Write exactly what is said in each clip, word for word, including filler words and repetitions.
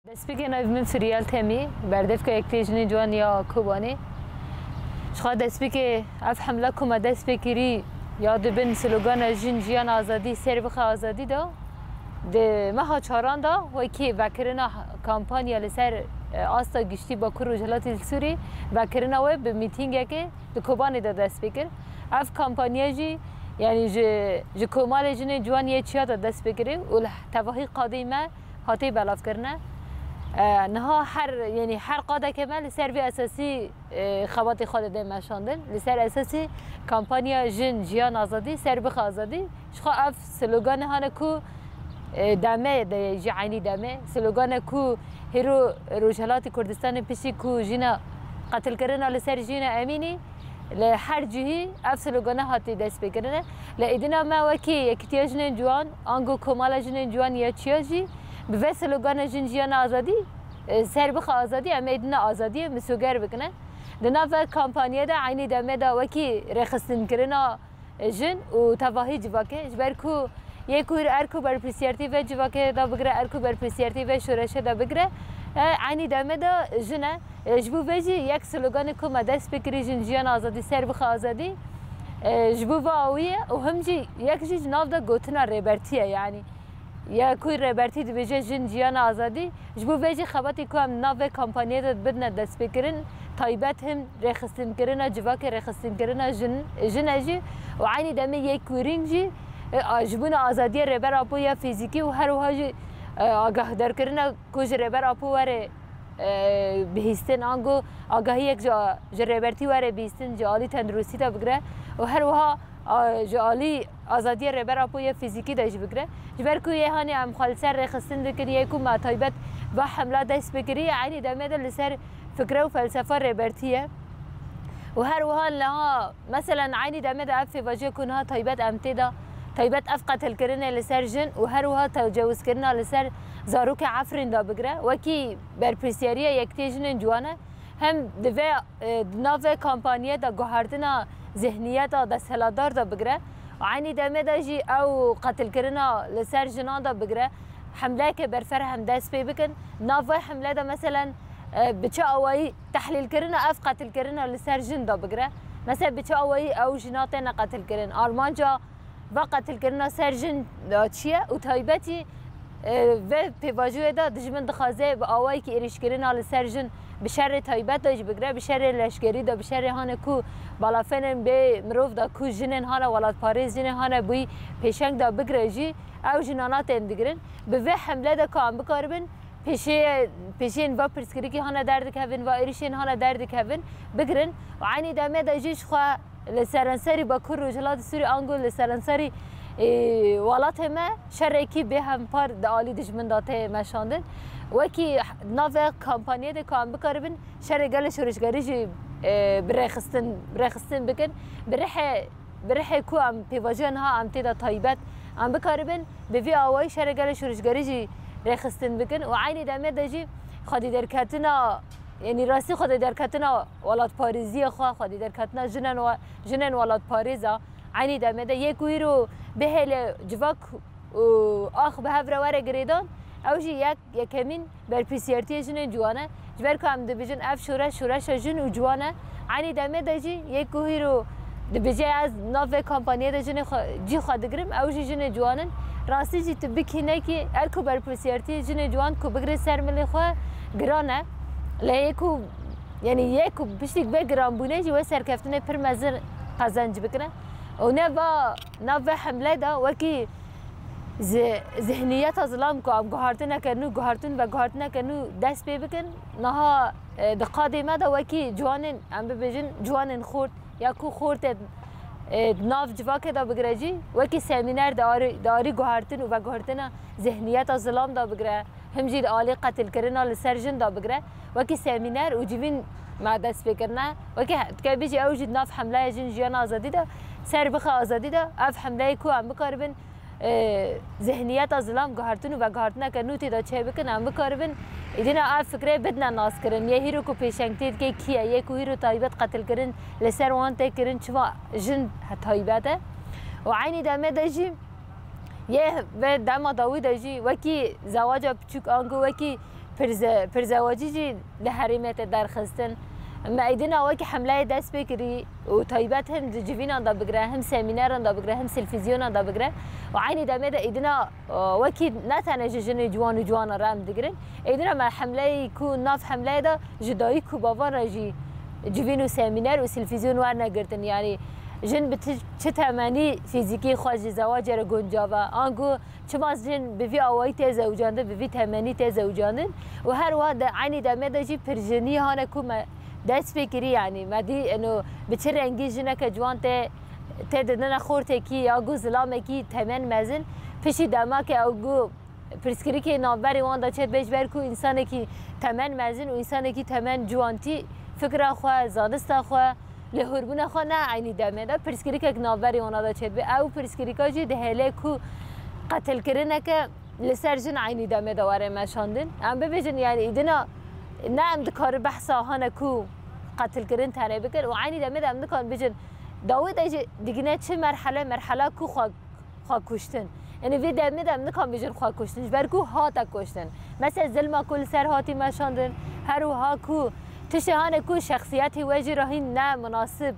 Destpêkê navê min Firyal Temî, berdevka Yekitiyê Jinên Ciwan ya Kobanê. Ji xwe destpêkê ev hemle ku me dest pê kirî ya dibin slogana Jin, Jiyan, Azadî, Ser bixe Azadî de, di meha çaran de wekî vekirina kampanya li ser, e, asta giştî Bakur Rojhilatê Sûrî, vekirina wê bi mîtîngekê di Kobanê de dest pê kir. Ev kampanya jî, yanî ji, ji Komalê Jinên Ciwan yê Çiya de dest pê kirî û li tevahî qadê me hatê belavkirine. E, niha her, yanî her qadeke me li ser vê esasî, e, xebatê xwe dide meşandin. Li ser esasî kampanya Jin, Jiyan, Azadî, Ser bixe Azadî. Ji xwe ev sloganê hane ku, e, demê de ye, jî eynî demê. Sloganê ku hêro Rojhilatê Kurdistanê piştî ku jîna qetilkirina li ser Jîna Emînî, li her cihî ev slogana hatî destpêkirinê. Lê êdîna me wekî Yekîtiya Jinên Ciwan, ango Komala Jinên Ciwan ya Çiya jî bi vê slogana Jin, Jiyan, Azadî, e, Ser bixe Azadî, em êdîna azadiyê misoger bikine. Di nav vê kampanyê de eynî demê de wekî rêxistinkirina jin û tevahî civakê, ji ber ku yê ku erk û berpirsiyartî vê civakê de bigire, erk û berpirsiyartî vê şoreşê de bigire, e, eynî demê de jin e. E, ji bo vê jî yek sloganê ku me dest pê kirî, Jin, Jiyan, Azadî, Ser bixe Azadî, e, ji bo vê awî ye û him jî yek jî ji nav de gotina Rêbertî ye, yanî ya ku Rêbertî dibêje Jin, Jiyan, Azadî, ji bo vê jî xebatê ku em nav vê kampanyê de bidine destpêkirin, taybet him rêxistinkirina civakê, rêxistinkirina jin, jin e jî û eynî demê yek wêrîn jî, e, a, ji bona azadiya Rêber Apo ya fîzîkî û her wiha jî, e, agahdarkirina ku ji Rêber Apo were, e, bihîstin, ango agahiyek ji, ji Rêbertî were bihîstin, ji alî tenduristî de bigire û her wiha, a, ji alî azadiya Rêber Apo yê fîzîkî de jî bigire. Ji ber ku yê hanê em xwe li ser rêxistin dikin, yê ku me taybet va hemla dest pê kirî, eynî demê de li ser fikre û felsefa Rêbertî ye. Û her wiha niha, meselen, eynî demê de ev pêvajoya ku niha taybet em tê de, taybet ev qetilkirinê li ser jin û her wiha tecawizkirina li ser zarokê Efrîn de bigire, wekî berpirsiyariya Yekitiyê Jinên Ciwan e. Hem di vê, e, di nav vê kampanyê de guhertina zihniyeta desthilatdar de bigire. Eynî demê de jî ew qetilkirina li ser jinan de bigire. Hemleyeke berferh em dest pê bikin. Nav vê hemle de meselen, e, bi çi awayî tehlîlkirina ev qetilkirina li ser jin de bigire. Mesela bi çi awayî ew jina têne qetilkirin. Armanca va qetilkirina ser jin de çi ye û taybetî, e, vê pêvajoyê de dijmin dixwaze bi awayekî êrîşkirina li ser jin bi şerê taybet de jî bigire, bi şerê leşkerî de, bi şerê hane ku balafênên bê mirov de ku jinên hane welatparêz, jinên hane bûyî pêşeng de bigire jî, ew jinana tên digirin. Bi vê hemle de ku em bikaribin pêşê-, pêşiyên va pirsgirêkî hane derdikevin, va êrîşên hane derdikevin, bigirin û eynî demê de jî ji xwe li serenserî Bakur Rojhilatê Sûrî ango li serenserî, ê, welatê me şerekî bêhempar di alî dijmin de tê meşandin. Wekî nav vê kampanyê de ku em bikaribin şerê gelê şoreşgerî jî, ê, bi rêxistin, bi rêxistin bikin, bi rihê, bi rihê ku em pêvajoya niha em tê de taybet em bikaribin bi vî awayî şerê gelê şoreşgerî jî rêxistin bikin û eynî demê de jî xwedî derketina Yanî rastî xwedî derketina welatparêziya xwe, xwedî derketina jinen we-, jinên welatparêza eynî demê de yê ku îro bihêle civak û ax bi hev re were girêdan, ew jî yek, yekemîn berpirsiyartiyê jinên ciwan e. Ji ber ku em dibêjin ev şoreş, şoreşa jin û ciwan e. Eynî demê de jî yê ku îro dibêje ez nav vê kampanyê de jinê xwe, cî xwe digirim, ew jî jinê ciwan in. Rastî jî tu bikî nekî erk û berpirsiyartiyê jinê ciwan ku bigirê ser milê xwe giran e. Lê yê ku, yanî yê ku piştî vê giranbûnê jî wê serkeftinê pir mezin qezenc bikine. Û ne va nav vê hemlê de wekî zi-, zihniyeta zilam ku em guhartineke nû, guhartin ve guhartineke nû dest pê bikin, niha, e, di qadê me de wekî ciwanên, em bibêjin ciwanên xort, ya ku xortê, e, di nav civakê de bigire jî, wekî semîner di arî, di arî guhertin û veguhertina zihniyeta zilam de bigire, him jî di alî qetilkirina li ser jin de bigire, wekî semîner û civîn me dest pê kirine. Wekî he-, dike bêjî ew jî di nav hemleya Jin, Jiyan, Azadî de, Ser bixe Azadî de, ev hemleyê ku em bikaribin, e, zihniyeta zilam guhertin û veguhertineke nû tê de çêbikin, em bikaribin, îdîna ev fikrê bidine naskirin. Yê hîro ku pêşengtê dike kî ye, yê ku hîro taybet qetilkirin li ser wan tê kirin, çima jin he taybet e. Û eynî demê de jî yê vê dema dawî de jî wekî zewaca piçûk ango wekî pirze-, pirzewacî jî li herêmê tê derxistin. Me êdîna wekî hemleyê dest pê kirî û taybet him di civînan de bigire, him semîneran de bigire, him televîzyonan de bigire û eynî demê de êdîna, e, wekî ne tenê ji jinê ciwan û ciwanan re em digirin. Êdîna me hemleyê ku nav hemleyê de ji dayik û bavan re jî civîn û semîner û televîzyon werne girtin. Yanî jin bi ti-, çi temenî fîzîkî xwe ji zewacê re guncav e. Ango çima jin bi vî awayî tê zewicandin, bi vî temenî tê zewicandin û her wiha di eynî demê de jî pirjinî hane ku me dest pê kirî, yanî me dî eno bi çi rengî jineke ciwan tê, tê didine xortekî ya ku zilamekî temen mezin, piştî demake ew ku pirsgirêkê navberê wan de çêdibe, ji ber ku însanekî temen mezin û însanekî temen ciwantî fikra xwe, zanista xwe, lêhorbûna xwe ne eynî demê de pirsgirêkek navberê wana de çêdibe. Ew pirsgirêka jî dihêle ku qetilkirineke li ser jin eynî demê de were meşandin. Em bibêjin, yanî îdina ne em dikarin behsa hane ku qetilkirin tenê bikin û eynî demê de em dikarin bêjin dawî de jî digine çi merhele, merhela ku xwe xwe kuştin. Yanî vê demê de em nikan bêjin xwe kuştin, ji ber ku hate kuştin. Mesela zilma ku li ser hatî meşandin, her wiha ku tiştê hane ku şexsiyetê we jî re hîn ne minasib,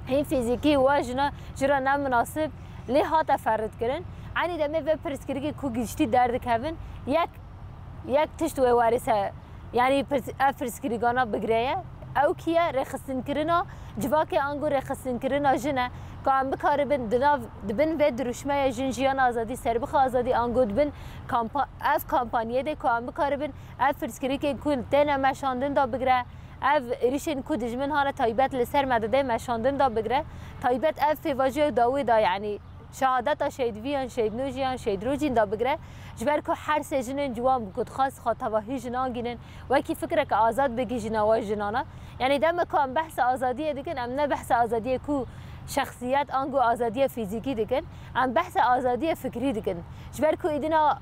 hîn fîzîkî we jina jî re ne minasib lê hate ferid kirin. Eynî demê vê pirsgirêkê ku giştî derdikevin, yek, yek tişt wê werê ser Yanî pirs-, ev pirsgirêkana bigre ye. Ew kî ye? Rêxistinkirina civakê ango rêxistinkirina jin e. Ku em bikaribin di nav, di bin vê dirûşmeya Jin Jiyan Azadî, Serbixa Azadî ango di bin kampa-, ev kampanyê de ku em bikaribin ev pirsgirêkên ku têne meşandin da bigre, ev êrişên ku dijmin hane taybet li ser me dide meşandin da bigre. Taybet ev pêvajoya dawê da, yanî şehadeta şehîd Viyan, şehîd Nojî yan şehîd Rojîn da bigre, ji ber ku her sê jinên ciwan bû ku dixwest xwe tevahî jinan gînin, wekî fikreke azad bigihîjine we jinana. Yanî dema ku em behsa azadiyê dikin, em ne behsa azadiyê ku şexsiyet ango azadiya fîzîkî dikin, em behsa azadiya fikrî dikin. Ji ber ku îdina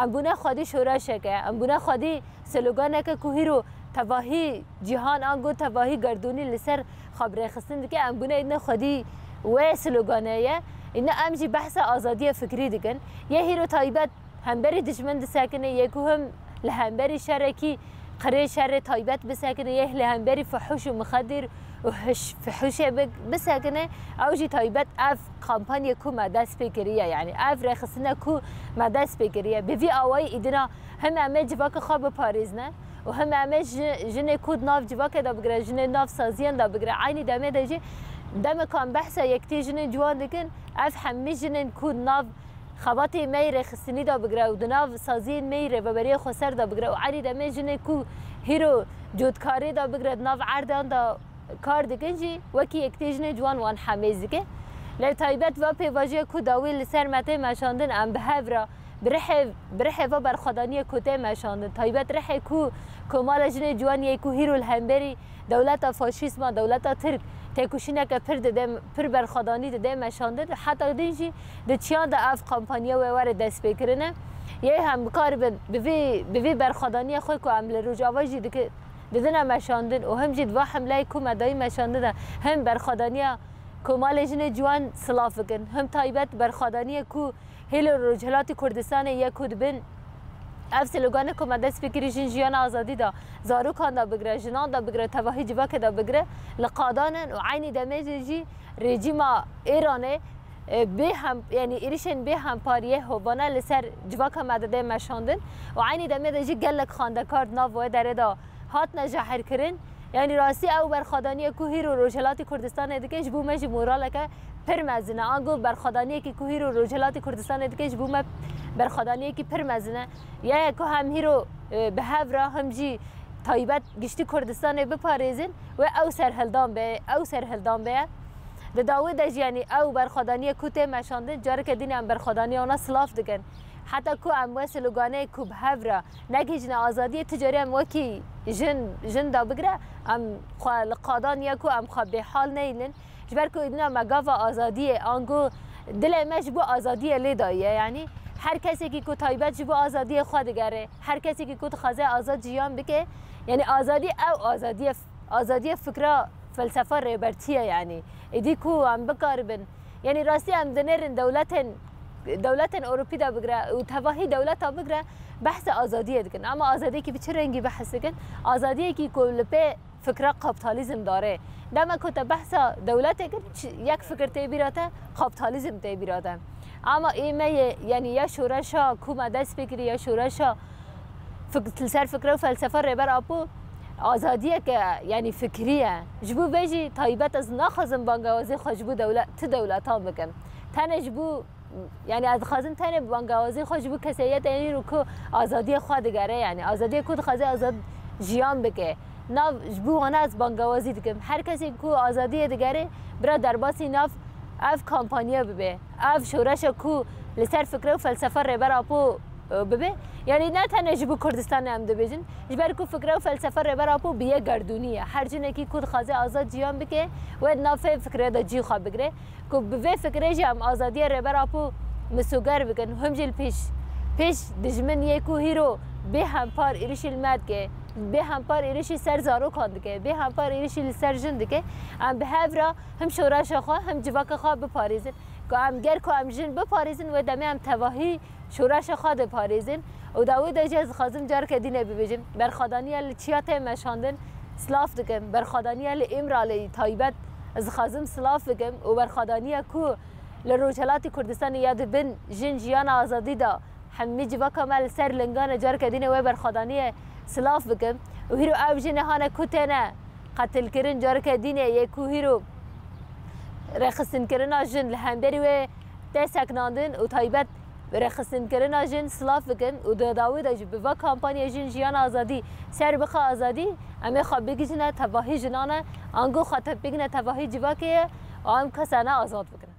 em bûne xwedî şoreşeke, em bûne xwedî sloganeke ku hîro tevahî cîhan ango tevahî gerdûnî li ser xwe bi rêxistin dike, em bûne îdine xwedî wê slogane ye. Îdine em jî behsa azadiya fikrî dikin. Yê hîro taybet hemberî dijmin disekine, yê ku him li hemberî şerekî qirê şerê taybet bisekine, yê li hemberî fuhûş û mixedir û hiş-, fuhûşê bi-, bisekine, ew jî taybet ev kampanyê ku me dest pê kiriye, yanî ev rêxistine ku me dest pê kiriye. Bi vî awayî îdina him em ê civaka xwe biparêzine û him em ê ji-, jinê ku di nav civakê de bigire, jinê nav saziyan de bigire, eynî demê de jî demê ku em behsa yekitî jinên ciwan dikin, ev hemî jinên ku di nav xebatê me yê rêxistinî de bigire û di nav saziyên me yê Rêveberiya Xweser de bigire û eynî demê jinê ku hîro cotkarê de bigire, di nav erdan de kar dikin jî wekî yekitî jinê ciwan wan hemêz dike. Lê taybet va pêvajoya ku dawî li ser me tê meşandin, em bi hev re, bi rihê, bi rihê va berxwedaniyê ku tê meşandin, taybet rihê ku Komala Jinê Ciwan yê ku hîro li hemberî dewleta faşîzma, dewleta Tirk têkoşîneke pir dide, pir berxwedanî dide meşandin, heta din jî di çiyan de ev kampanya wê were destpêkirine. Yê hem bikaribin bi vî, bi vî berxwedaniya xwe ku em li Rojava jî dike-, didine meşandin û him jî di va hemleyê ku me dayî meşandin de him berxwedaniya Komalê Jinê Ciwan silav bikin, him taybet berxwedaniyê ku hêlo Rojhilatê Kurdistanê ye ku dibin ev slogane ku me dest pê kirî, Jin Jiyan Azadî de, zarokan de bigire, jinan de bigire, tevahî civakê de bigire, li qadan in û eynî demê de jî rejîma Êranê, e, bê hem, yanî êrişên bê hempariyê hovane li ser civaka me dide meşandin û eynî demê de jî gelek xwendekar di nav wê derê de hatine jahirkirin. Yanî rastî ew berxwedaniye ku hîro Rojhilatê Kurdistanê dike ji bo me jî moraleke pir mezin e. Ango berxwedaniyekî ku hîro Rojhilatê Kurdistanê dike ji bo me berxwedaniyekî pir mezin e. Ya ku hem hîro, e, bi hev re hem jî taybet giştî Kurdistanê biparêzin wê ew serhildan be, ew serhildan be. Di dawî de jî, yanî ew berxwedaniye ku tê meşandin, careke din em berxwedaniya wana silav dikin. Heta ku em wê sloganê ku bi hev re negihîjine azadiyê, tu carî em wekî jin, jin da bigire, em xwe li qadan ye ku em xwe bêhal neynin. Ji ber ku îdina me gava azadiyê, ango dilê me ji bo azadiyê lê dayiye. Yanî her kesekî ku taybet ji bo azadiyê xwe digere, her kesekî ku dixwaze azad jiyan bike, yanî azadî ew azadiyê, azadiyê fikra, felsefa Rêbertî ye yanî. Êdî ku em bikaribin, yanî rastî em dinêrin dewletên, dewletên Ewropî de bigire û tevahî dewleta bigire, Behsa azadiyê dikin. Ama azadiyekî bi çi rengî behs dikin? Azadiyekî ku li pê fikra kapitalizm dare. Dema ku te behsa dewletê kir, çi, yek fikir tê bîra te, kapitalizm tê bîra te. Ama ê me yê, yanî ya şoreşa ku me dest pê kirî, ya şoreşa fik-, li ser fikre û felsefa Rêber Apo, azadiyeke, yanî fikirî ye. Ji bo vê jî taybet ez naxwazim bangewazî xwe ji bo dewlet, ti dewletan bikim. Tenê ji bo, yanî ez dixwazim tenê bangewazî xwe ji bo keseyeta îro ku azadiyê xwe digere, yanî azadiyê ku dixwaze azad jiyan bike. Nav ji bo wana ez bangewazî dikim. Her kesê ku azadiyê digere, bira derbasî nav ev kampanya bibe. Ev şoreşa ku li ser fikre û felsefa Rêber Apo, e, bibe. Yanî ne tenê ji bo Kurdistanê em dibêjin. Ji ber ku fikre û felsefa Rêber Apo bi yek gerdûnî ye. Her jinekî ku dixwaze azad jiyan bike, wê di nav vê fikrê de cî xwe bigire. Ku bi vê fikrê jî em azadiya Rêber Apo misoger bikin. Him jî li pêş, pêş dijmin yê ku hîro bê hempar êrişî li me dike, bê hempar êrişî ser zarokan dike, bê hempar êrişî li ser jin dike. Em bi hev re him şoreşa xwe, him civaka xwe biparêzin. Ku em ger ku em jin biparêzin, wê demê em tevahî şoreşa xwe diparêzin. Û dawî de jî ez dixwazim careke dîne bibêjim. Berxwedaniya li çiya tê meşandin, silav dikim. Berxwedaniya li Îmraliyê taybet ez dixwazim silav bikim. Û berxwedaniya ku li Rojhelatê Kurdistanê ya di bin jin jiyana azadî de hemî civaka me li ser lingan e, careke dîne wê berxwedaniyê silav bikim. Û hîro ew jinê hane ku têne qetilkirin, careke dîne yê ku hîro rêxistinkirina jin li hemberî wê tê seknandin û taybet rêxistinkirina jin silav bikim û di dawî de jî bi va kampanyaya Jin Jiyan Azadî, Ser Bixe Azadî, em ê xwe bigihîjine tevahî jinan e, ango xwe te bigihîjine tevahî civakê ye û em kesane azad bikin.